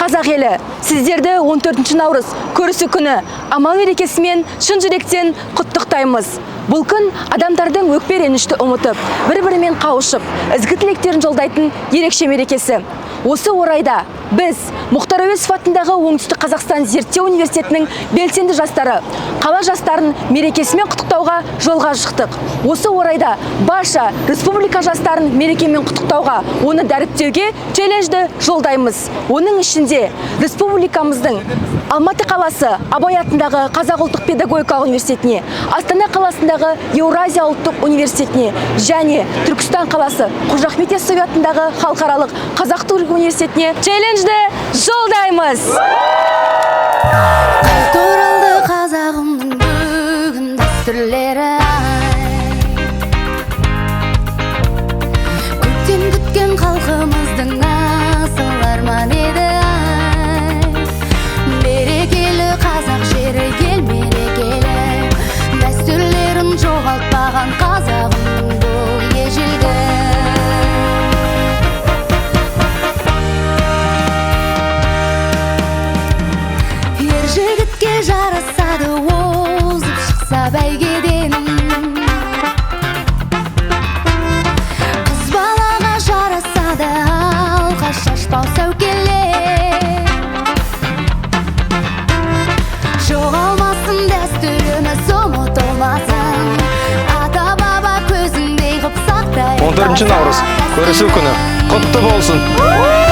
Қазақ елі, сіздерді 14 наурыз көрісу күні амал мерекесімен шын жүректен құттықтаймыз. Бұл күн адамдардың өкпе ренішті ұмытып, бір-бірімен қауышып, ізгі тілектерін жолдайтын ерекше мерекесі. Осы орайда біз Мұхтар Әуезов атындағы Оңтүстік Қазақстан зерттеу университетінің белсенді жастары қала жастарын мерекесімен құттықтауға жолға шықтық. Осы орайда барша республика жастарын мерекемен құттықтауға, оны дәріптеуге челленджді жолдаймыз. Оның ішінде республикамыздың Алматы қаласы Абай атындағы Қазақ ұлттық педагогикалық университетіне, Астана қаласындағы Еуразия ұлттық университетіне және Түркістан қаласы Қожа Ахмет Яссауи атындағы халықаралық қазақ түрік университетіне челленджді жолдаймыз. Қайта оралды қазағымның бүгін дәстүрлері ай. Көптен күткен халқымыздың асыл арманы еді ай. Берекелі қазақ жері, ел мерекелі, дәстүрлерін жоғалтпаған қазағымның бұл ежелгі. Ер жігітке жарасады озып шықса бәйгеден, қыз балаға жарасады алқа шашпау сәукеле. Жоғалмасын дәстүріміз, ұмытылмасын, ата баба көзіндей қып сақтайық. 14 наурыз көрісу күні құтты болсын!